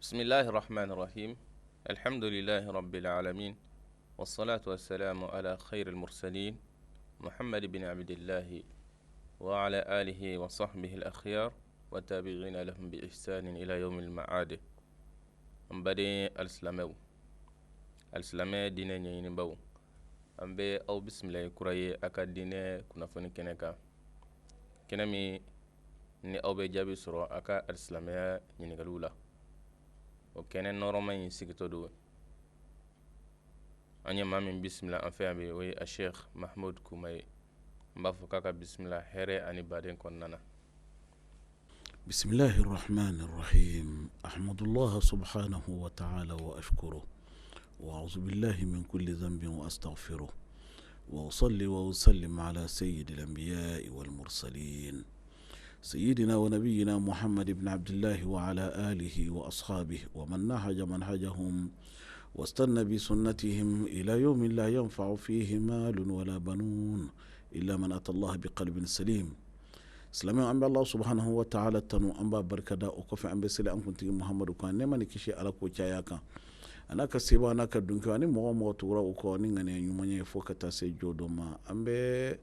بسم الله الرحمن الرحيم الحمد لله رب العالمين والصلاة والسلام على خير المرسلين محمد بن عبد الله وعلى آله وصحبه الأخيار وتابعين لهم بإحسان إلى يوم المعاد. An baden alisilamɛw, alisilamɛ diinɛ ɲɛɲinibaw, an bɛ aw bisimila kura ye a ka diinɛ kunnafoni kɛnɛ kan, kɛnɛ min ni aw bɛ jaabi sɔrɔ a ka alisilamɛya ɲininkaliw la. O kɛnɛ nɔrɔma in sigitɔ don. An ye maa min bisimila an fɛ yan bi, o ye a Sheikh Mahmud Kuma ye. An b'a fɔ k'a ka bisimila hɛrɛ ani baden kɔnɔna na. بسم الله الرحمن الرحيم. أحمد الله سبحانه وتعالى وأشكره، وأعوذ بالله من كل ذنب وأستغفره، وأصلي وأسلم على سيد الأنبياء والمرسلين، سيدنا ونبينا محمد بن عبد الله، وعلى آله وأصحابه ومن نهج منهجهم واستنى بسنتهم إلى يوم لا ينفع فيه مال ولا بنون إلا من أتى الله بقلب سليم. Silamɛw, an bɛ Allah subhanahu wa ta'ala tanu, an b'a barikada. O kɔfɛ, an bɛ seli an kuntigi Muhamadu kan, nɛɛma ni kisi, Ala k'o caya kan, a n'a ka seba, a n'a ka dunkɛ, ani mɔgɔ mɔgɔ tugura u kɔ ni ŋaniya ɲuman ye fo ka taa se jɔ dɔ ma. An bɛ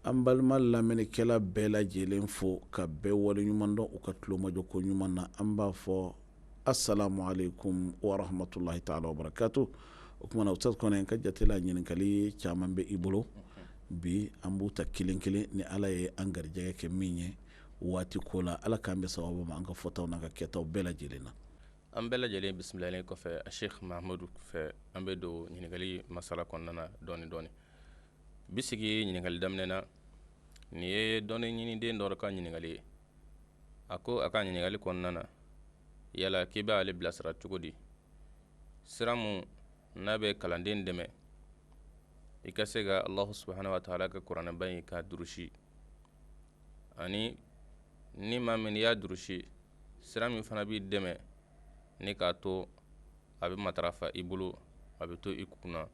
an balima lamɛnnikɛla bɛɛ lajɛlen fo ka bɛɛ waleɲuman dɔn u ka tulomajɔ ko ɲuman na. An b'a fɔ assalamu alaikum wa rahmatullahi ta'ala wa barakatuh. O kumana, Ustaz Kɔnɛ, ka jate la, ɲininkali caman bɛ i bolo bi. An b'u ta kelen kelen ni Ala ye an garijɛgɛ kɛ min ye waati ko la. Ala k'an bɛ sababu ma an ka fɔtaw n'an ka kɛtaw bɛɛ lajɛlen na. An bɛɛ lajɛlen bisimilalen kɔfɛ a Sheikh Mahmud fɛ, an bɛ don ɲininkali masala kɔnɔna na dɔɔni dɔɔni. Bi sigi ɲininkali daminɛ na, nin ye dɔnni ɲiniden dɔ ka ɲininkali ye. A ko a ka ɲininkali kɔnɔna na, yala k'i bɛ ale bilasira cogo di, sira mun n'a bɛ kalanden dɛmɛ i ka se ka Allahu subhanahu wa ta'ala ka kuranɛba in k'a durusi, ani ni maa min y'a durusi, sira min fana b'i dɛmɛ ni k'a to a bɛ matarafa i bolo, a bɛ to i kunna.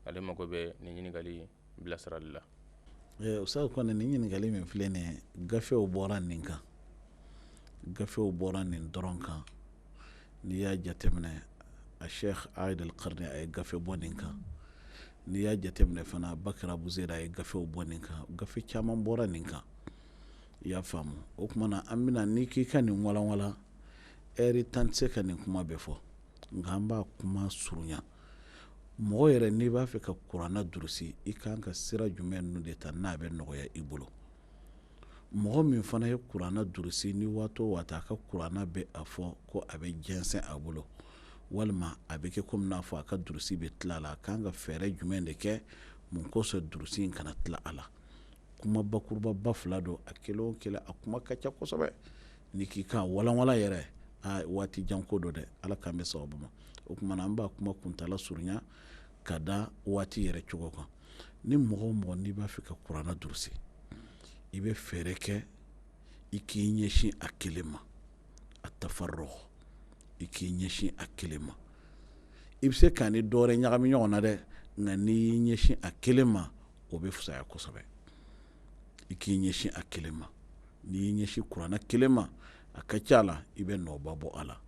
Ale mago bɛ nin ɲininkali bilasirali la. Ustaz Kɔnɛ, nin ɲininkali min filɛ nin ye, gafew bɔra nin kan, gafew bɔra nin dɔrɔn kan. N'i y'a jateminɛ, a Sheikh Aid al-Qarni, a ye gafe bɔ nin kan. N'i y'a jateminɛ fana, Bakr Abu Zaid, a ye gafew bɔ nin kan. Gafe caman bɔra nin kan, i y'a faamu. O tuma na, an bɛna n'i k'i ka nin walanwalan, ɛri 10 tɛ se ka nin kuma bɛɛ fɔ, nka an b'a kuma surunya. Mɔgɔ yɛrɛ, n'i b'a fɛ ka kuranna durusi, i kan ka sira jumɛn ninnu de ta n'a bɛ nɔgɔya i bolo? Mɔgɔ min fana ye kuranna durusi, ni waati o waati a ka kuranna bɛ a fɔ ko a bɛ jɛnsɛn a bolo, walima a bɛ kɛ komi n'a fɔ a ka durusi bɛ tila a la, a kan ka fɛɛrɛ jumɛn de kɛ mun kosɔn durusi in kana tila a la? Kuma bakurubaba fila don. A kelen o kelen, a kuma ka ca kosɛbɛ. N'i k'i ka walanwalan yɛrɛ, a waati jan ko don dɛ. Ala k'an bɛ sababu ma. O tuma na, an b'a kuma kuntala surunya ka da waati yɛrɛ cogo kan. Ni mɔgɔ o mɔgɔ, n'i b'a fɛ ka kuranna durusi, i bɛ fɛɛrɛ kɛ i k'i ɲɛsin a kelen ma, a tafarrugh, i k'i ɲɛsin a kelen ma. I bɛ se k'a ni dɔ wɛrɛ ɲagami ɲɔgɔn na dɛ, nka n'i y'i ɲɛsin a kelen ma, o bɛ fisaya kosɛbɛ. I k'i ɲɛsin a kelen ma. N'i y'i ɲɛsin kuranna kelen ma, a ka ca la i bɛ nɔba bɔ a la.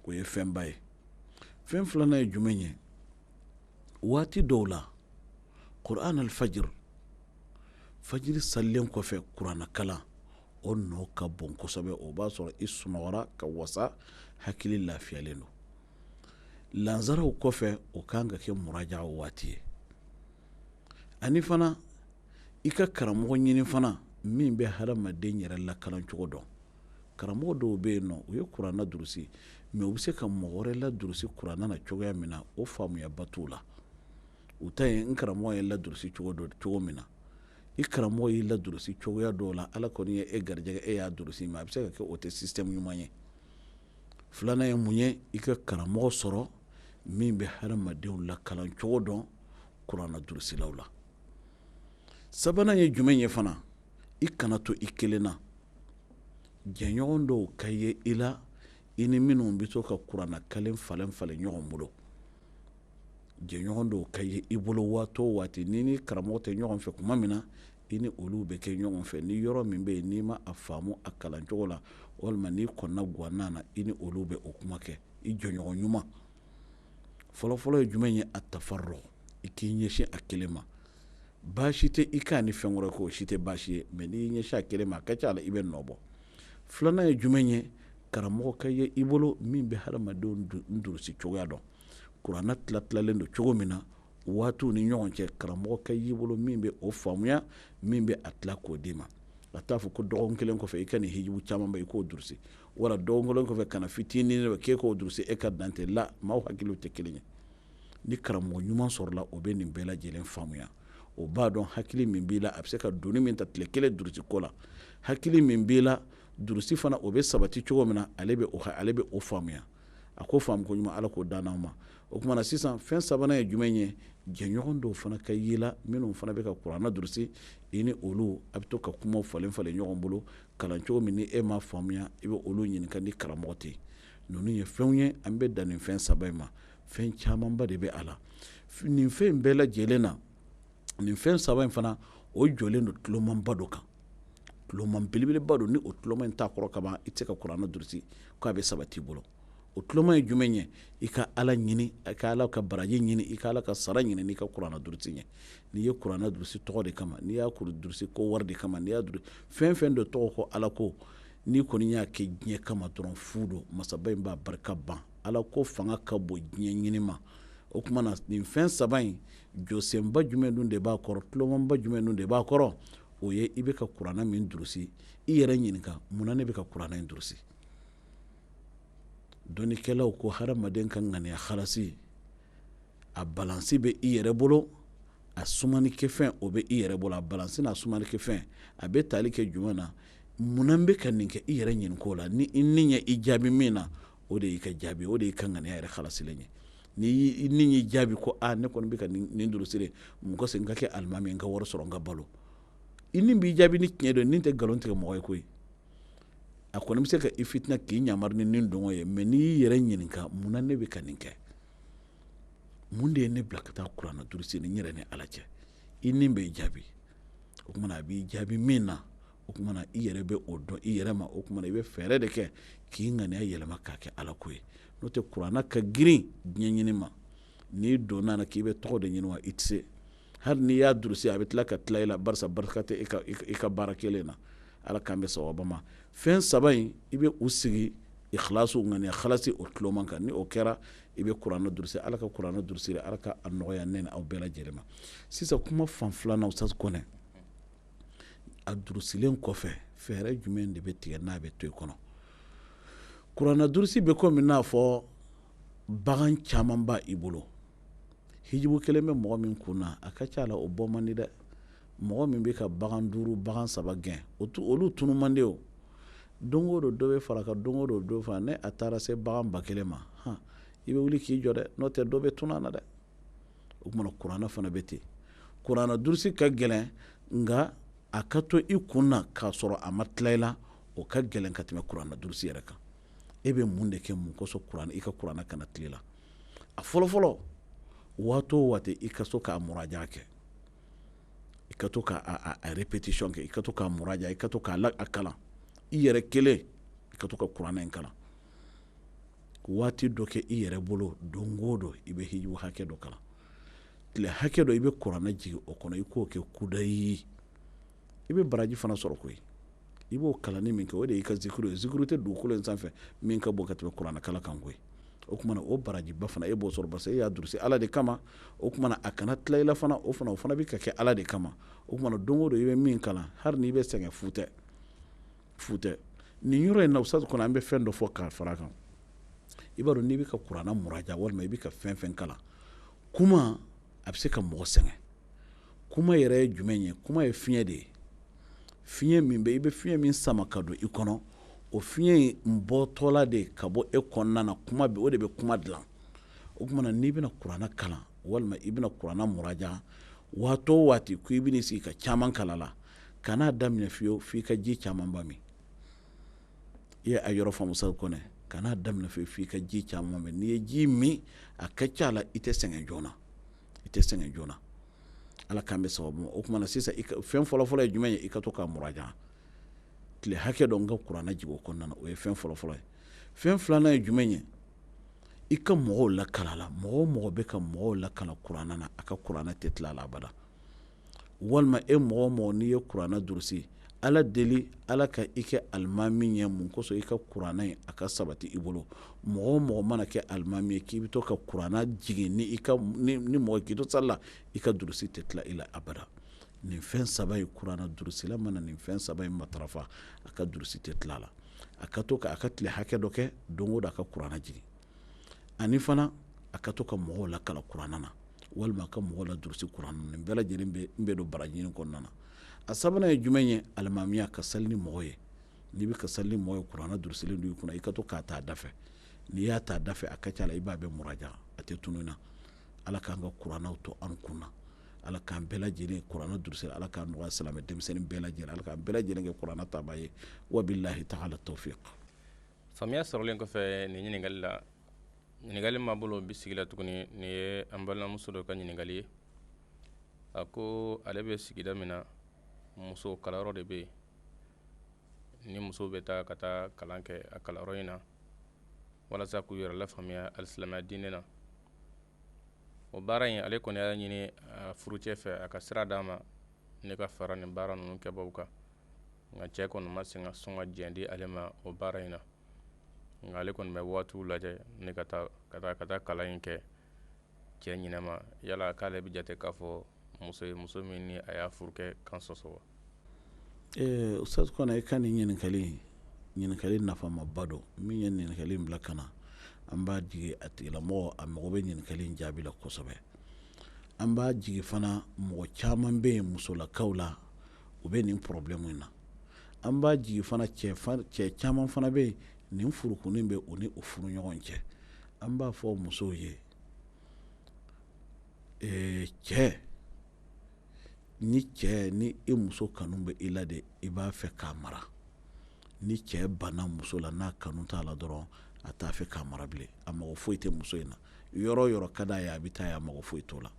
O ye fɛnba ye. Fɛn filanan ye jumɛn ye? Waati dɔw la, Quran al-fajr, fajiri salilen kɔfɛ, kuranna kalan, o nɔ ka bon kosɛbɛ. O b'a sɔrɔ i sunɔgɔra ka wasa, hakili lafiyalen don. Lansaraw kɔfɛ, o kan ka kɛ muraja waati ye. Ani fana, i ka karamɔgɔ ɲini fana min bɛ hadamaden yɛrɛ lakalan cogo dɔn. Karamɔgɔ dɔw bɛ yen nɔ, u ye kuranna durusi, mais u bɛ se ka mɔgɔ wɛrɛ ladurusi kuranna na cogoya min na, o faamuyaba t'u la. U ta ye n karamɔgɔ ye ladurusi cogo dɔ cogo min na. I karamɔgɔ y'i ladurusi cogoya dɔw la, Ala kɔni ye e garijɛgɛ, e y'a durusi, mais a bɛ se ka kɛ o tɛ système ɲuman ye. Filanan ye mun ye? I ka karamɔgɔ sɔrɔ min bɛ hadamadenw lakalan cogo dɔn kuranna durusilaw la. Sabanan ye jumɛn ye fana? I kana to i kelen na. Jɛɲɔgɔn dɔw ka ye i la, i ni minnu bɛ to ka kuranna kalen falen falen ɲɔgɔn bolo. Jɛɲɔgɔn dɔw ka ye i bolo waati o waati. Ni ni karamɔgɔ tɛ ɲɔgɔn fɛ tuma min na, i ni olu bɛ kɛ ɲɔgɔn fɛ, ni yɔrɔ min bɛ yen n'i ma a faamu a kalan cogo la, Walima n'i kɔnna gwanna na, i ni olu bɛ o kuma kɛ, i jɔɲɔgɔn ɲuman. Fɔlɔfɔlɔ ye jumɛn ye? A tafarruq, i k'i ɲɛsin a kelen ma. Baasi tɛ i k'a ni fɛn wɛrɛ kɛ, o si tɛ baasi ye, mais n'i y'i ɲɛsin a kelen ma, a ka ca la i bɛ nɔ bɔ. Filanan ye jumɛn ye? Karamɔgɔ ka ye i bolo min bɛ hadamadenw durusi cogoya dɔn, kuranɛ tilatilalen don cogo min na waatiw ni ɲɔgɔn cɛ, karamɔgɔ ka y'i bolo min bɛ o faamuya, min bɛ a tila k'o d'i ma. A t'a fɔ ko dɔgɔkun kelen kɔfɛ i ka nin hijibu caman ba i k'o durusi, wala dɔgɔkun kelen kɔfɛ ka na fitinin k'e k'o durusi, e ka dan tɛ la. Maaw hakiliw tɛ kelen ye. Ni karamɔgɔ ɲuman sɔrɔla, o bɛ nin bɛɛ lajɛlen faamuya. O b'a dɔn hakili min b'i la, a bɛ se ka doni min ta tile kelen durusi ko la, hakili min b'i la durusi fana o bɛ sabati cogo min na, ale bɛ o faamuya. A ko faamu ko ɲuman, Ala k'o dan aw ma. O tuma na sisan, fɛn sabanan ye jumɛn ye? Jɛɲɔgɔn dɔw fana ka y'i la minnu fana bɛ ka kuranɛ durusi, i ni olu a bɛ to ka kumaw falen falen ɲɔgɔn bolo. Kalan cogo min ni e m'a faamuya, i bɛ olu ɲininka ni karamɔgɔ tɛ yen. Ninnu ye fɛnw ye, an bɛ dan nin fɛn saba in ma. Fɛn camanba de bɛ a la. Nin fɛn in bɛɛ lajɛlen na, nin fɛn saba in fana, o jɔlen don tulomanba dɔ kan, tuloman belebeleba don. Ni o tuloma in t'a kɔrɔ kaban, i tɛ se ka kuranɛ durusi k'a bɛ sabati i bolo. O tuloma ye jumɛn ye? I ka Ala ɲini, i ka Ala ka baraji ɲini, i ka Ala ka sara ɲini n'i ka kuranɛ durusi ye. N'i ye kuranɛ durusi tɔgɔ de kama, n'i y'a durusi ko wari de kama, n'i y'a durusi fɛn fɛn dɔ tɔgɔ ko Ala ko, n'i kɔni y'a kɛ diɲɛ kama dɔrɔn, fu don. Masaba in b'a barika ban. Ala ko fanga ka bon diɲɛ ɲini ma. O tuma na, nin fɛn saba in jɔsenba jumɛn dun de b'a kɔrɔ? Tulomanba jumɛn dun de b'a kɔrɔ? O ye i bɛ ka kuranɛ min durusi, i yɛrɛ ɲininka: munna ne bɛ ka kuranɛ in durusi? Dɔnnikɛlaw ko hadamaden ka ŋaniya halasi, a balansi bɛ i yɛrɛ bolo, a sumanikɛfɛn o bɛ i yɛrɛ bolo. A balansi n'a sumanikɛfɛn, a bɛ tali kɛ jumɛn na? Munna n bɛ ka nin kɛ? I yɛrɛ ɲininka o la. Ni i ni ye i jaabi min na, o de y'i ka jaabi, o de y'i ka ŋaniya yɛrɛ halasilen ye. Ni ni y'i jaabi ko aa, ne kɔni bɛ ka nin durusi de mun kosɔn? N ka kɛ alimami, n ka wari sɔrɔ, n ka balo. I ni b'i jaabi ni tiɲɛ don. Ni tɛ nkalon tigɛ mɔgɔ ye koyi. A kɔni bɛ se ka i fitina k'i ɲamari ni nin dɔngɔ ye, mais n'i y'i yɛrɛ ɲininka: munna ne bɛ ka nin kɛ? Mun de ye ne bila ka taa kuranɛ durusi ni n yɛrɛ ni Ala cɛ? I ni b'i jaabi. O kumana, a b'i jaabi min na, o kumana i yɛrɛ bɛ o dɔn i yɛrɛ ma. O kumana, i bɛ fɛɛrɛ de kɛ k'i ŋaniya yɛlɛma k'a kɛ Ala ko ye. N'o tɛ, kuranɛ ka girin diɲɛ ɲini ma. N'i donna na k'i bɛ tɔgɔ de ɲini wa, i tɛ se. Hali n'i y'a durusi, a bɛ tila ka tila i la, barisa barika tɛ i ka baara kelen na. Ala k'an bɛ sababa ma. Fɛn saba in, i bɛ u sigi ikhlasu, ŋaniya halasi, o tuloman kan. Ni o kɛra, i bɛ kuranɛ durusi. Ala ka kuranɛ durusi, Ala ka a nɔgɔya ne ni aw bɛɛ lajɛlen ma. Sisan, kuma fan filanan, Ustaz Kɔnɛ, a durusilen kɔfɛ, fɛɛrɛ jumɛn de bɛ tigɛ n'a bɛ to i kɔnɔ? Kuranɛ durusi bɛ komi n'a fɔ bagan caman b'a i bolo. Hijibu kelen bɛ mɔgɔ min kun na, a ka ca la o bɔ man di dɛ. Mɔgɔ min bɛ ka bagan duuru, bagan saba gɛn, olu tunu man di. O don o don dɔ bɛ fara kan, don o don dɔ fara. Ne a taara se bagan 1000 ma, han, i bɛ wuli k'i jɔ dɛ, n'o tɛ dɔ bɛ tunun na dɛ. O kumana, kuranɛ fana bɛ ten. Kuranɛ durusi ka gɛlɛn, nka a ka to i kun na k'a sɔrɔ a ma tila i la, o ka gɛlɛn ka tɛmɛ kuranɛ durusi yɛrɛ kan. E bɛ mun de kɛ? Mun kosɔn kuranɛ, i ka kuranɛ kana tile la? A fɔlɔfɔlɔ, waati o waati, i ka so k'a muraja kɛ, i ka to k'a répétition kɛ, i ka to k'a muraja, i ka to k'a a kalan i yɛrɛ kelen, i ka to ka kuranɛ in kalan. Waati dɔ kɛ i yɛrɛ bolo, don o don i bɛ hijibu hakɛ dɔ kalan, tile hakɛ dɔ i bɛ kuranɛ jigin o kɔnɔ, i k'o kɛ kudayi. I bɛ baraji fana sɔrɔ koyi. I b'o kalanni min kɛ, o de y'i ka zikiru ye. Zikiru tɛ dugukolo in sanfɛ min ka bon ka tɛmɛ kuranɛ kalan kan koyi. O kumana, o barajiba fana e b'o sɔrɔ, parce que e y'a durusi Ala de kama. O kumana, a kana tila i la fana, o fana bɛ ka kɛ Ala de kama. O kumana, don o don i bɛ min kalan, hali n'i bɛ sɛgɛn, fu tɛ, fu tɛ. Nin yɔrɔ in na, Ustaz kɔnɔ, an bɛ fɛn dɔ fɔ k'a fara kan. I b'a dɔn, n'i bɛ ka kuranɛ muraja walima i bɛ ka fɛn fɛn kalan, kuma a bɛ se ka mɔgɔ sɛgɛn. Kuma yɛrɛ ye jumɛn ye? Kuma ye fiɲɛ de ye. Fiɲɛ min bɛ, i bɛ fiɲɛ min sama ka don i kɔnɔ, o fiɲɛ in bɔtɔla de ka bɔ e kɔnɔna na, kuma bɛ o de bɛ kuma dilan. O tuma na, n'i bɛna kuranɛ kalan walima i bɛna kuranɛ muraja, waati o waati ko i bɛn'i sigi ka caman kalan la, kan'a daminɛ fiyewu f'i ka ji camanba min. I ye a yɔrɔ faamu, Ustaz Kɔnɛ? Kan'a daminɛ fiyewu f'i ka ji caman min. N'i ye ji min, a ka ca la i tɛ sɛgɛn joona, i tɛ sɛgɛn joona. Ala k'an bɛ sababu ma. O tuma na sisan, fɛn fɔlɔfɔlɔ ye jumɛn ye? I ka to k'a muraja. Tile hakɛ dɔ n ka kuranɛ jigin o kɔnɔna na, o ye fɛn fɔlɔfɔlɔ ye. Fɛn filanan ye jumɛn ye? I ka mɔgɔw lakalan a la. Mɔgɔ o mɔgɔ bɛ ka mɔgɔw lakalan kuranɛ na, a ka kuranɛ tɛ tila a la abada. Walima e mɔgɔ o mɔgɔ n'i ye kuranɛ durusi, Ala deli Ala ka i kɛ alimami ye. Mun kosɔn? I ka kuranɛ in a ka sabati i bolo. Mɔgɔ o mɔgɔ mana kɛ alimami ye k'i bɛ to ka kuranɛ jigin ni i ka ni mɔgɔ k'i to sali la, i ka durusi tɛ tila i la abada. Nin fɛn saba in, kuranɛ durusila mana nin fɛn saba in matarafa, a ka durusi tɛ tila a la. A ka to ka a ka tile hakɛ dɔ kɛ don o don a ka kuranɛ jigin, ani fana a ka to ka mɔgɔw lakalan kuranɛ na, walima a ka mɔgɔw ladurusi kuranɛ na. Nin bɛɛ lajɛlen bɛ don baraji ɲini kɔnɔna na. A sabanan ye jumɛn ye? Alimamiya, ka sali ni mɔgɔ ye. N'i bɛ ka sali ni mɔgɔ ye, kuranɛ durusilen don i kunna, i ka to k'a ta a da fɛ. N'i y'a ta a da fɛ, a ka ca la i b'a bɛɛ muraja, a tɛ tunun i na. Ala k'an ka kuranɛw to an kun na. Ala k'an bɛɛ lajɛlen kuranɛ durusi, Ala k'a nɔgɔya silamɛ denmisɛnnin bɛɛ lajɛlen, Ala k'an bɛɛ lajɛlen kɛ kuranɛ tabaa ye. Wabilahi taala tawfiq. Faamuya sɔrɔlen kɔfɛ nin ɲininkali la, ɲininkali ma bolo bi sigi la tuguni. Nin ye an balimamuso dɔ ka ɲininkali ye. A ko ale bɛ sigida min na, muso kalanyɔrɔ de bɛ yen, ni musow bɛ taa ka taa kalan kɛ a kalanyɔrɔ in na walasa k'u yɛrɛ lafaamuya alisilamɛya diinɛ na. O baara in, ale kɔni y'a ɲini a furucɛ fɛ a ka sira d'a ma ne ka fara nin baara ninnu kɛbaaw kan, nka cɛ kɔni ma sen ka sɔn ka jɛn di ale ma o baara in na. Nka ale kɔni bɛ waatiw lajɛ ne ka taa ka taa ka taa kalan in kɛ cɛ ɲinɛ ma. Yala k'ale bɛ jate k'a fɔ muso ye, muso min ni a y'a furukɛ kan sɔsɔ wa? Ustaz Kɔnɛ, i ka nin ɲininkali, ɲininkali nafamaba don. Min ye ɲininkali in bila ka na, an b'a jigi a tigilamɔgɔ a mago bɛ ɲininkali in jaabi la kosɛbɛ. An b'a jigi fana mɔgɔ caman bɛ yen musolakaw la, u bɛ nin problème in na. An b'a jigi fana cɛ caman fana bɛ yen, nin furukunin bɛ u ni u furuɲɔgɔn cɛ. An b'a fɔ musow ye, cɛ ni cɛ ni i muso kanu bɛ i la de, i b'a fɛ k'a mara. Ni cɛ banna muso la, n'a kanu t'a la dɔrɔn, a t'a fɛ k'a mara bilen. A mago foyi tɛ muso in na. Yɔrɔ o yɔrɔ ka d'a ye, a bɛ taa yen, a mago foyi t'o la.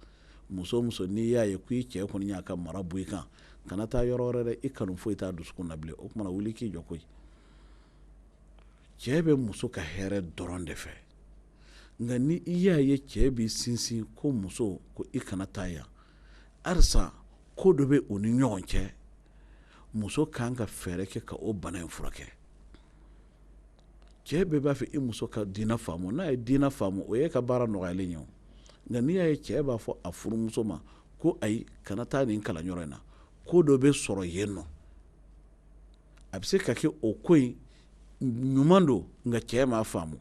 Muso o muso n'i y'a ye ko i cɛ kɔni y'a ka mara bɔ i kan, kana taa yɔrɔ wɛrɛ dɛ, i kanu foyi t'a dusukun na bilen. O tuma wuli k'i jɔ koyi. Cɛ bɛ muso ka hɛrɛ dɔrɔn de fɛ. Nka ni i y'a ye cɛ b'i sinsin ko muso ko i kana taa yan, halisa ko dɔ bɛ u ni ɲɔgɔn cɛ, muso kan ka fɛɛrɛ kɛ ka o bana in furakɛ. Cɛ bɛɛ b'a fɛ i muso ka diinɛ faamu. N'a ye diinɛ faamu, o ye ka baara nɔgɔyalen ye. Nka n'i y'a ye cɛ b'a fɔ a furumuso ma ko ayi, kana taa nin kalanyɔrɔ in na, ko dɔ bɛ sɔrɔ yen nɔ, a bɛ se ka kɛ o ko in ɲuman don, nka cɛ m'a faamu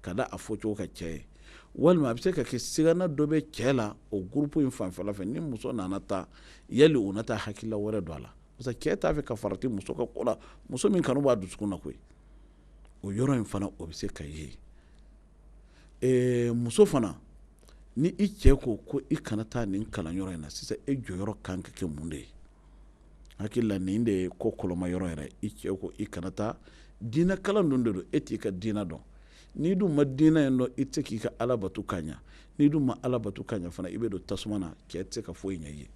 ka da a fɔcogo kan cɛ ye, walima a bɛ se ka kɛ sigana dɔ bɛ cɛ la o groupe in fanfɛla fɛ. Ni muso nana taa, yali u na taa hakilila wɛrɛ don a la, parce que cɛ t'a fɛ ka farati muso ka ko la, muso min kanu b'a dusukun na koyi. O yɔrɔ in fana, o bɛ se ka ye. Muso fana, ni i cɛ ko ko i kana taa nin kalanyɔrɔ in na sisan, e jɔyɔrɔ kan ka kɛ mun de ye? Hakili la nin de ye ko kɔlɔma yɔrɔ yɛrɛ. I cɛ ko i kana taa diinɛ kalan dun de don, e t'i ka diinɛ dɔn. N'i dun ma diinɛ in dɔn, i tɛ se k'i ka ala bato ka ɲa. N'i dun ma ala bato ka ɲa fana, i bɛ don tasuma na. Cɛ tɛ se ka foyi ɲɛ i ye.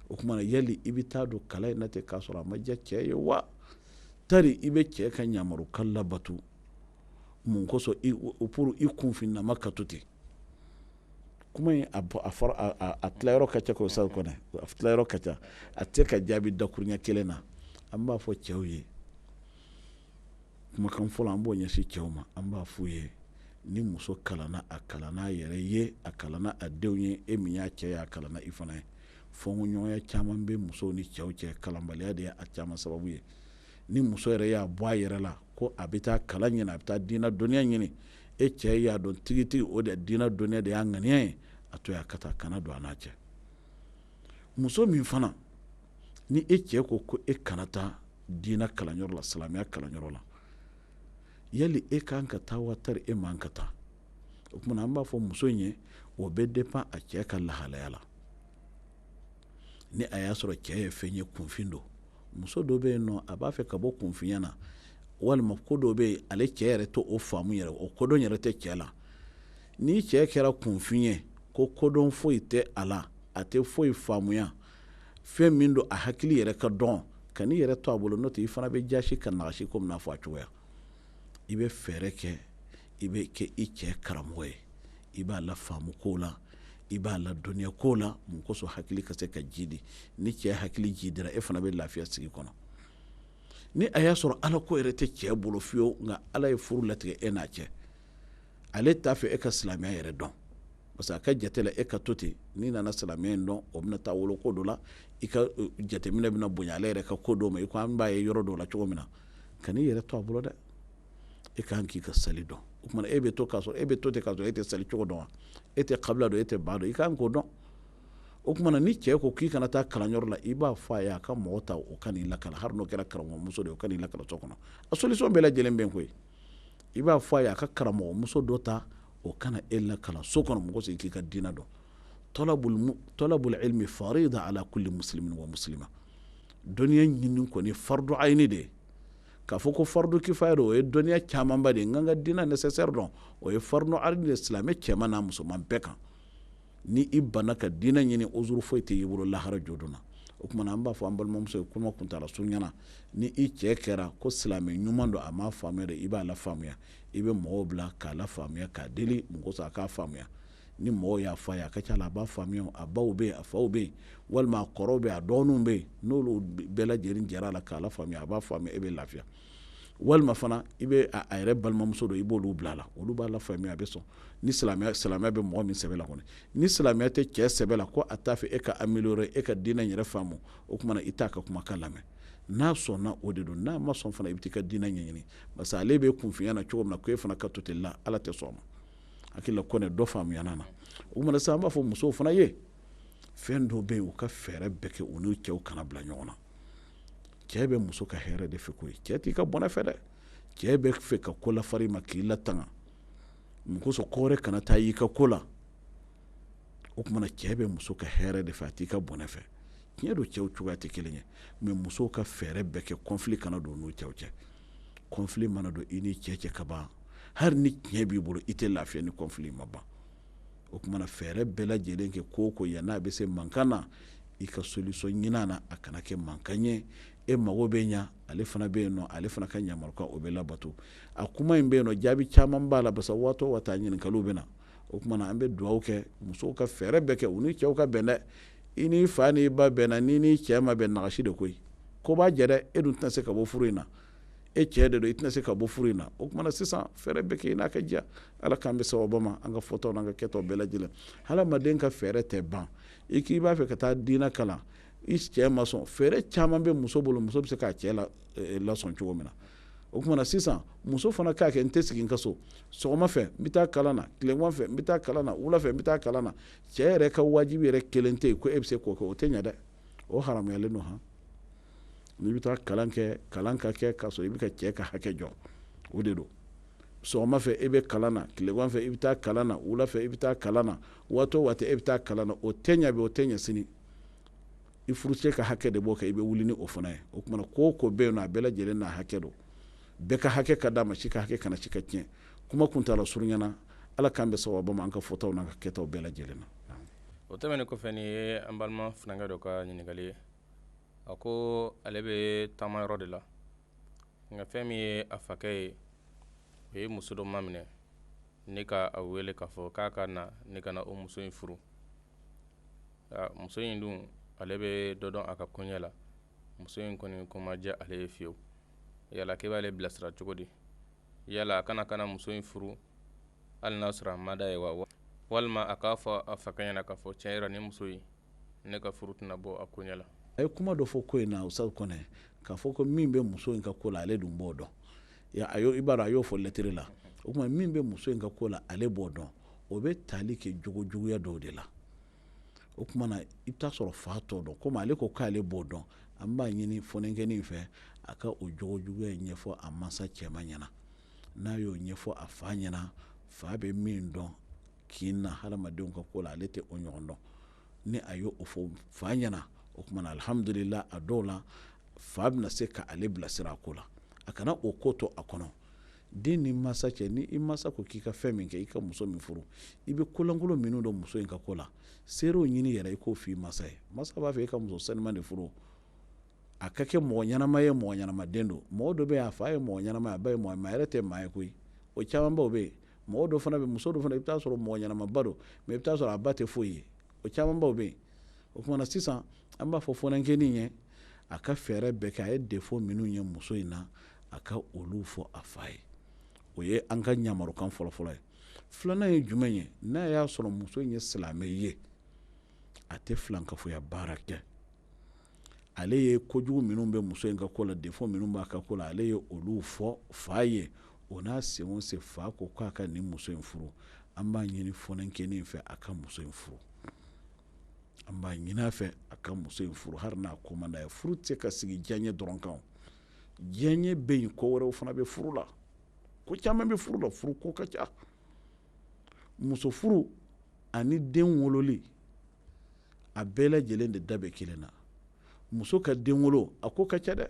O tuma na, yali i bɛ taa don kalan in na ten k'a sɔrɔ a ma diya cɛ ye wa, tari i bɛ cɛ ka yamarukan labato mun kosɔn pour i kunfinnama ka to ten? Kuma in a fɔra, a tilayɔrɔ ka ca ko sa kɔnɔ, a tilayɔrɔ ka ca, a tɛ ka jaabi dakuruɲɛ kelen na. An b'a fɔ cɛw ye, kumakan fɔlɔ, an b'o ɲɛsin cɛw ma. An b'a f'u ye, ni muso kalanna, a kalanna a yɛrɛ ye, a kalanna a denw ye. E min y'a cɛ ye, a kalanna i fana ye. Fɔnkɔɲɔgɔnya caman bɛ musow ni cɛw cɛ, kalanbaliya de ye a caman sababu ye. Ni muso yɛrɛ y'a bɔ a yɛrɛ la ko a bɛ taa kalan ɲini, a bɛ taa diinɛ dɔnniya ɲini, e cɛ y'a dɔn tigitigi o de diinɛ dɔnniya de y'a ŋaniya ye, a to yen a ka taa, kana don a n'a cɛ. Muso min fana ni e cɛ ko ko e kana taa diinɛ kalanyɔrɔ la, silamɛya kalanyɔrɔ la, yali e kan ka taa wa, tari e man ka taa? O tuma na, an b'a fɔ muso in ye, o bɛ dépend a cɛ ka lahalaya la. Ni a y'a sɔrɔ cɛ ye fɛn ye, kunfin don, muso dɔ bɛ yen nɔ, a b'a fɛ ka bɔ kunfinya na, walima ko dɔ bɛ yen, ale cɛ yɛrɛ tɛ o faamu yɛrɛ, o kodɔn yɛrɛ tɛ cɛ la. Ni cɛ kɛra kunfin ye, ko kodɔn foyi tɛ a la, a tɛ foyi faamuya, fɛn min don a hakili yɛrɛ ka dɔn. Kan'i yɛrɛ to a bolo, n'o tɛ i fana bɛ jasi ka nagasi komi n'a fɔ a cogoya. I bɛ fɛɛrɛ kɛ, i bɛ kɛ i cɛ karamɔgɔ ye, i b'a lafaamu ko la, i b'a ladɔnniya ko la, mun kosɔn hakili ka se ka jidi. Ni cɛ hakili jidira, e fana bɛ lafiya sigi kɔnɔ. Ni a y'a sɔrɔ ala ko yɛrɛ tɛ cɛ bolo fiyewu, nka ala ye furu latigɛ e n'a cɛ, ale t'a fɛ e ka silamɛya yɛrɛ dɔn, parce que a ka jate la e ka to ten, n'i nana silamɛya in dɔn, o bɛna taa wolo ko dɔ la, i ka jateminɛ bɛna bonya ale yɛrɛ ka ko dɔ ma, i ko an b'a ye yɔrɔ dɔw la cogo min na. Kan'i yɛrɛ to a bolo dɛ, e kan k'i ka sali dɔn. O tuma e bɛ to k'a sɔrɔ e bɛ to ten k'a sɔrɔ e tɛ sali cogo dɔn wa? E tɛ kabila dɔn, e tɛ ba dɔn, i kan k'o dɔn. O tuma na ni cɛ ko k'i kana taa kalanyɔrɔ la, i b'a fɔ a ye a ka mɔgɔ ta o ka n'i lakalan, hali n'o kɛra karamɔgɔmuso de ye, o ka n'i lakalan so kɔnɔ. A solution bɛɛ lajɛlen bɛ yen koyi. I b'a fɔ a ye a ka karamɔgɔmuso dɔ ta o ka na e lakalan so kɔnɔ, mɔgɔ sigi k'i ka diinɛ dɔn. Talabul ilmi farida ala kulli muslimin wa muslima. Dɔnniya ɲini kɔni fardu ayini de ye. K'a fɔ ko fardu kifaya don, o ye dɔnniya camanba de ye, nka n ka diinɛ nécessaire dɔn, o ye fardu ayini de ye silamɛ cɛman n'a musoman bɛɛ kan. Ni i banna ka diinɛ ɲini, uzuru foyi tɛ i bolo lahara jɔdon na. O tuma na an b'a fɔ an balimamuso ye kuma kuntaala surunya na, ni i cɛ kɛra ko silamɛ ɲuman don, a m'a faamuya de, i b'a lafaamuya, i bɛ mɔgɔw bila k'a lafaamuya, k'a deli mɔgɔ sɔrɔ a k'a faamuya. Ni mɔgɔw y'a fɔ a ye, a ka ca la a b'a faamuya. A baw bɛ yen, a faw bɛ yen, walima a kɔrɔw bɛ yen, a dɔgɔninw bɛ yen, n'olu bɛɛ lajɛlen jɛra a la k'a lafaamuya, a b'a faamuya, e bɛ lafiya. Walima fana i bɛ a yɛrɛ balimamuso dɔ, i b'olu bila a la, olu b'a lafaamuya, a bɛ sɔn. Ni silamɛya bɛ mɔgɔ min sɛbɛ la kɔni, ni silamɛya tɛ cɛ sɛbɛ la, ko a t'a fɛ e ka améliorer, e ka diinɛ yɛrɛ faamu, o tuma na i t'a ka kumakan lamɛn. N'a sɔnna, o de don. N'a ma sɔn fana, i bɛ t'i ka diinɛ ɲɛɲini, parce que ale bɛ kunfinya na cogo min na, ko e fana ka to ten la, Ala tɛ sɔn o ma. Hakili la kɔnɛ dɔ faamuyana na. O tuma na sisan an b'a fɔ musow fana ye, fɛn dɔw bɛ yen, u ka fɛɛrɛ bɛɛ kɛ u n'u cɛw kana bila ɲɔgɔn na. Cɛ bɛ muso ka hɛrɛ de fɛ koyi, cɛ t'i ka bɔnɛ fɛ dɛ. Cɛ bɛ fɛ ka ko lafari ma k'i latanga, mun kosɔn ko wɛrɛ kana taa y'i ka ko la. O tuma na cɛ bɛ muso ka hɛrɛ de fɛ, a t'i ka bɔnɛ fɛ. Tiɲɛ don, cɛw cogoya tɛ kelen ye, mais musow ka fɛɛrɛ bɛɛ kɛ conflit kana don n'u cɛw cɛ. Conflit mana don i ni cɛ cɛ ka ban, hali ni tiɲɛ b'i bolo, i tɛ lafiya ni conflit ma ban. O tuma na fɛɛrɛ bɛɛ lajɛlen kɛ ko o ko yan n'a bɛ se mankan na, i ka solution ɲini a na, a kana kɛ mankan ye. E mago bɛ ɲa, ale fana bɛ yen nɔ, ale fana ka yamarukan o bɛ labato. A kuma in bɛ yen nɔ, jaabi caman b'a la, parce que waati o waati a ɲininkaliw bɛ na. O tuma na an bɛ dugawu kɛ musow ka fɛɛrɛ bɛɛ kɛ u ni cɛw ka bɛn dɛ. I n'i fa n'i ba bɛnna, n'i n'i cɛ ma bɛn, nagasi de koyi, ko b'a jɛ dɛ. E dun tɛna se ka bɔ furu in na, e cɛ de don, i tɛna se ka bɔ furu in na. O tuma na sisan fɛɛrɛ bɛɛ kɛ i n'a ka diya. Ala k'an bɛ sababu ma an ka fɔtaw n'an ka kɛtaw bɛɛ lajɛlen. Hadamaden ka fɛɛrɛ tɛ ban. I k'i b'a fɛ ka taa diinɛ kalan, i cɛ ma sɔn, fɛɛrɛ caman bɛ muso bolo, muso bɛ se k'a cɛ lasɔn cogo min na. O tuma na sisan muso fana k'a kɛ, n tɛ sigi n ka so, sɔgɔma fɛ n bɛ taa kalan na, tilegan fɛ n bɛ taa kalan na, wula fɛ n bɛ taa kalan na. Cɛ yɛrɛ ka wajibi yɛrɛ kelen tɛ yen ko e bɛ se k'o kɛ, o tɛ ɲɛ dɛ, o haramuyalen don. Han, n'i bɛ taa kalan kɛ, kalan ka kɛ k'a sɔrɔ i bɛ ka cɛ ka hakɛ jɔ, o de don. Sɔgɔma fɛ e bɛ kalan na, tilegan fɛ i bɛ taa kalan na, wula fɛ i bɛ taa kalan na, waati o waati e bɛ taa kalan na, o tɛ ɲɛ bi, o tɛ ɲɛ sini. I furucɛ ka hakɛ de b'o kɛ, i bɛ wuli ni o fana ye. O tuma ko o ko bɛ yen nɔ, a bɛɛ lajɛlen n'a hakɛ don. Bɛɛ ka hakɛ ka d'a ma, si ka hakɛ kana si ka tiɲɛ. Kuma kuntaala surunyana, Ala k'an bɛ sababu ma an ka fɔtaw n'an ka kɛtaw bɛɛ lajɛlen na. O tɛmɛnen kɔfɛ, nin ye an balima funankɛ dɔ ka ɲininkali ye. A ko ale bɛ taama yɔrɔ de la, nka fɛn min ye a fakɛ ye, o ye muso dɔ maminɛ ne ka a wele k'a fɔ k'a ka na ne ka na o muso in furu. Muso in dun, ale bɛ dɔ dɔn a ka koɲɛ la. Muso in kɔni ko ma diya ale ye fiyewu. Yala k'e b'ale bilasira cogo di? Yala a kana kana muso in furu hali n'a sɔrɔ a ma d'a ye wa, walima a k'a fɔ a fakɛ ɲɛna k'a fɔ tiɲɛ yɛrɛ ni muso in, ne ka furu tɛna bɔ a koɲɛ la? A ye kuma dɔ fɔ ko in na, Ustaz Kɔnɛ, k'a fɔ ko min bɛ muso in ka ko la, ale dun b'o dɔn. I b'a dɔn, a y'o fɔ lɛtiri la. O tuma min bɛ muso in ka ko la, ale b'o dɔn. O bɛ tali kɛ jogo juguya dɔw de la. O tuma na i bɛ taa sɔrɔ fa t'o dɔn. Komi ale ko k'ale b'o dɔn, an b'a ɲini fɔnkɛnin fɛ a ka o jogo juguya in ɲɛfɔ a mansa cɛman ɲɛna. N'a y'o ɲɛfɔ a fa ɲɛna, fa bɛ min dɔn kin na hadamadenw ka ko la, ale tɛ o ɲɔgɔn dɔn. Ni a y'o fɔ fa ɲɛna, o tuma na alhamdulila, a dɔw la fa bɛna se ka ale bilasira a ko la. A kana o ko to a kɔnɔ. Den ni mansa cɛ, ni i mansa ko k'i ka fɛn min kɛ, i ka muso min furu, i bɛ kolankolon minnu dɔn muso in ka ko la, seerew ɲini yɛrɛ, i k'o f'i mansa ye. Mansa b'a fɛ i ka muso sanuman de furu. A ka kɛ mɔgɔ ɲɛnama ye, mɔgɔ ɲɛnamaden don. Mɔgɔ dɔ bɛ yen, a fa ye mɔgɔ ɲɛnama ye, a ba ye mɔgɔ ɲɛnama, a yɛrɛ tɛ maa ye koyi. O camanbaw bɛ yen. Mɔgɔ dɔ fana bɛ, muso dɔ fana, i bɛ taa sɔrɔ mɔgɔ ɲɛnamaba don, mais i bɛ taa sɔrɔ a ba tɛ foyi ye. O camanbaw bɛ yen. O tuma na sisan an b'a fɔ funankɛnin ye, a ka fɛɛrɛ bɛɛ kɛ, a ye défaut minnu ye muso in na, a ka olu fɔ a fa ye. O ye an ka yamarukan fɔlɔfɔlɔ ye. Filanan ye jumɛn ye? N'a y'a sɔrɔ muso in ye silamɛ ye, a tɛ filankafoya baara kɛ, ale ye kojugu minnu bɛ muso in ka ko la, défaut minnu b'a ka ko la, ale ye olu fɔ fa ye. O n'a sen o sen, fa ko k'a ka nin muso in furu, an b'a ɲini funankɛnin fɛ a ka muso in furu. An b'a ɲini a fɛ a ka muso in furu, hali n'a ko man d'a ye. Furu tɛ se ka sigi diyaɲɛ dɔrɔn kan. Diyaɲɛ bɛ yen, ko wɛrɛw fana bɛ furu la, ko caman bɛ furu la, furu ko ka ca. Muso furu ani den wololi, a bɛɛ lajɛlen de da bɛ kelen na. Muso ka den wolo, a ko ka ca dɛ.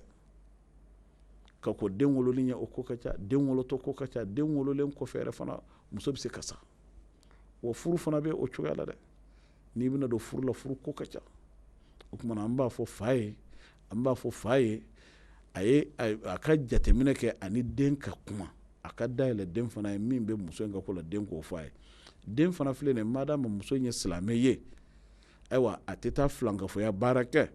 Ka ko den wololi ɲɛ, o ko ka ca. Den wolotɔ ko ka ca. Den wololen kɔfɛ yɛrɛ fana, muso bɛ se ka sa. Wa furu fana bɛ o cogoya la dɛ. N'i bɛna don furu la, furu ko ka ca. O tuma na an b'a fɔ fa ye, an b'a fɔ fa ye, a ye a ka jateminɛ kɛ ani den ka kuma, a ka dayɛlɛ den fana ye min bɛ muso in ka ko la, den k'o fɔ a ye. Den fana filɛ nin ye, madama muso in ye silamɛ ye, ayiwa, a tɛ taa filankafoya baara kɛ,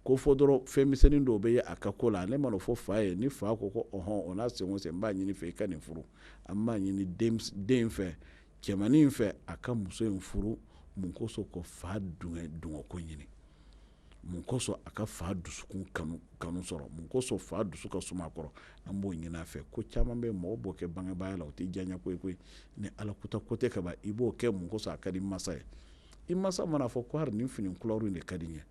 ko fɔ dɔrɔn fɛn misɛnnin dɔw bɛ ye a ka ko la, ale mana o fɔ fa ye, ni fa ko ko ɔhɔn, o n'a sen o sen, n b'a ɲini fɛ i ka nin furu. An b'a ɲini den fɛ, cɛmannin fɛ, a ka muso in furu. Mun kosɔn? Ko fa dungɔ ko ɲini. Mun kosɔn? A ka fa dusukun kanu sɔrɔ. Mun kosɔn? Fa dusu ka suma a kɔrɔ. An b'o ɲini a fɛ. Ko caman bɛ mɔgɔ b'o kɛ bangebaaya la, o tɛ diyaɲɛ ko ye koyi. Ni Ala kuta ko tɛ ka ban, i b'o kɛ mun kosɔn? A ka di masa ye. I masa mana fɔ ko hali nin fini couleur in de ka di n ye,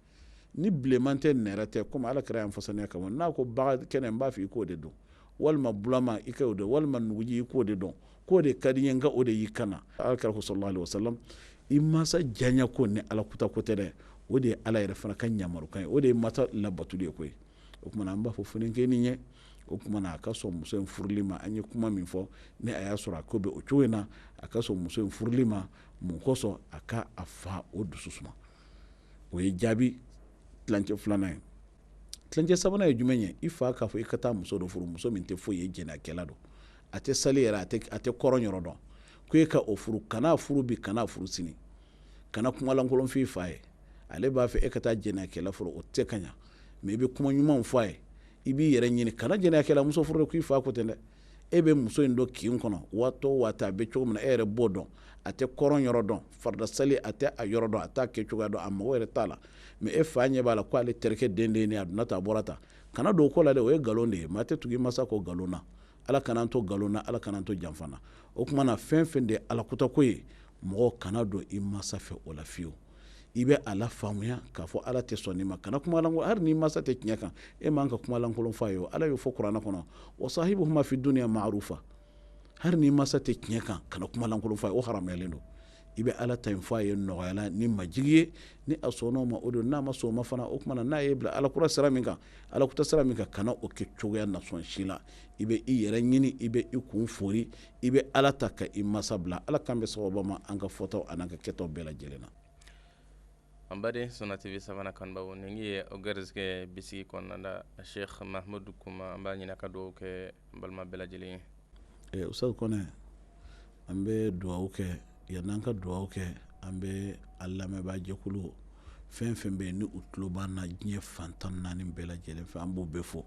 ni bilenman tɛ, nɛrɛ tɛ, komi Ala kira y'an fasaniya kama, n'a ko baga kɛnɛ, n b'a fɛ i k'o de don, walima bulama i k'o don, walima nuguji i k'o de don, k'o de ka di n ye, n ka o de y'i kan na. Ala kira ko sallallahu alaihi wasallam, i masa diyaɲɛ ko ni Ala kuta ko tɛ dɛ, o de ye Ala yɛrɛ fana ka yamarukan ye, o de ye masa labatuli ye koyi. O tuma na an b'a fɔ funankɛnin ye, o tuma na a ka sɔn muso in furuli ma. An ye kuma min fɔ, ni a y'a sɔrɔ a ko bɛ o cogo in na, a ka sɔn muso in furuli ma. Mun kosɔn? A ka a fa o dusu suma. O ye jaabi tilancɛ filanan ye. Tilancɛ sabanan ye jumɛn ye? I fa k'a fɔ i ka taa muso dɔ furu, muso min tɛ foyi ye, jɛnɛyakɛla don, a tɛ sali yɛrɛ, a tɛ kɔrɔn yɔrɔ dɔn, ko e ka o furu. Kana furu bi, kana furu sini, kana kumalankolon f'i fa ye. Ale b'a fɛ e ka taa jɛnɛyakɛla furu, o tɛ ka ɲa, mais i bɛ kuma ɲumanw fɔ a ye, i b'i yɛrɛ ɲini. Kana jɛnɛyakɛla muso furu k'i fa ko ten dɛ. E bɛ muso in dɔn kin kɔnɔ, waati o waati a bɛ cogo min na, e yɛrɛ b'o dɔn. A tɛ kɔrɔn yɔrɔ dɔn, farida sali a tɛ a yɔrɔ dɔn, a t'a kɛ cogoya dɔn, a mago yɛrɛ t'a la, mais e fa ɲɛ b'a la ko ale terikɛ den de ye nin ye, a donna tan, a bɔra tan. Kana don o ko la dɛ, o ye nkalon de ye. Maa tɛ tugu i masa kɔ nkalon na. Ala kana an to nkalon na, Ala kana an to janfa na. O tuma na fɛn fɛn de ye Ala kutako ye, mɔgɔ kana don i masa fɛ o la fiyewu. I bɛ a la faamuya k'a fɔ Ala tɛ sɔn nin ma. Kana kuma lankolon, hali n'i masa tɛ tiɲɛ kan, e man ka kuma lankolon f'a ye. O Ala y'o fɔ kuranɛ kɔnɔ, wa sahibuhuma fi dunya ma'rufa. Hali n'i masa tɛ tiɲɛ kan, kana kuma lankolon f'a ye, o haramuyalen don. I bɛ Ala ta in fɔ a ye nɔgɔya la ni majigi ye. Ni a sɔnna o ma, o don. N'a ma sɔn o ma fana, o tuma na n'a ye bila Ala kura sira min kan, Ala kuta sira min kan, kana o kɛ cogoya nasɔn si la. I bɛ i yɛrɛ ɲini, i bɛ i kun fori, i bɛ Ala ta ka i masa bila. Ala k'an bɛ sababu ma an ka fɔtaw an'an ka kɛtaw bɛɛ lajɛlen na. An baden Sunna TV sabanan kanubaw, nin ye aw garisɛgɛ bisigi kɔnɔna la, Sheikh Mahmudu Kuma. An b'a ɲini a ka dugawu kɛ an balima bɛɛ lajɛlen ye. Ustaz Kɔnɛ, an bɛ dugawu kɛ. Yanni an ka dugawu kɛ, an bɛ an lamɛnbaa jɛkulu fɛn fɛn bɛ yen ni u tulo b'an na diɲɛ fan 14 bɛɛ lajɛlen fɛ, an b'u bɛɛ fo,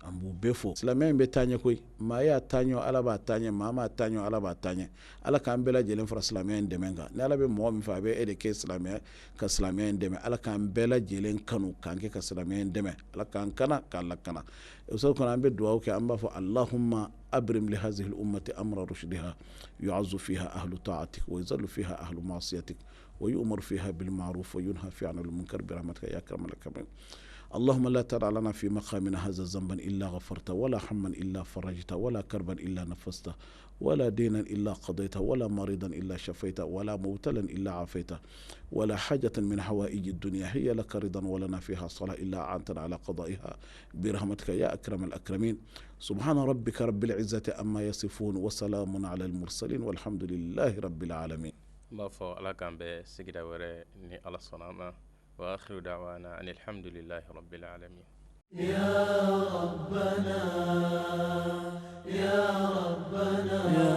an b'u bɛɛ fo. Silamɛya in bɛ taa ɲɛ koyi. Maa y'a taa ɲɛ, Ala b'a taa ɲɛ. Maa m'a taa ɲɛ, Ala b'a taa ɲɛ. Ala k'an bɛɛ lajɛlen fara silamɛya in dɛmɛ kan. Ni Ala bɛ mɔgɔ min fɛ, a bɛ e de kɛ silamɛya ka silamɛya in dɛmɛ. Ala k'an bɛɛ lajɛlen kanu k'an kɛ ka silamɛya in dɛmɛ. Ala k'an kana k'an lakana. O kɔnɔ, an bɛ dugawu kɛ, an b'a fɔ allahumma abrim li hazihi al-ummati amra rushdiha yu'azzu fiha ahlu ta'atik wa yuzallu fiha ahlu ma'siyatik wa yu'maru fiha bil ma'ruf wa yunha fiha 'anil munkar bi rahmatika ya akramal akramin. اللهم لا تدع لنا في مقامنا هذا ذنبا إلا غفرته، ولا هما إلا فرجته، ولا كربا إلا نفسته، ولا دينا إلا قضيته، ولا مريضا إلا شفيته، ولا مبتلا إلا عافيته، ولا حاجة من حوائج الدنيا هي لك رضا ولنا فيها صلاة إلا أعنتنا على قضائها برحمتك يا أكرم الأكرمين. سبحان ربك رب العزة عما يصفون وسلام على المرسلين والحمد لله رب العالمين. N b'a fɔ Ala k'an bɛɛ sigida wɛrɛ ni Ala sɔnna a ma. Wa akhiru da'wana anil hamdulillahi rabbil alamin. يا ربنا، يا ربنا.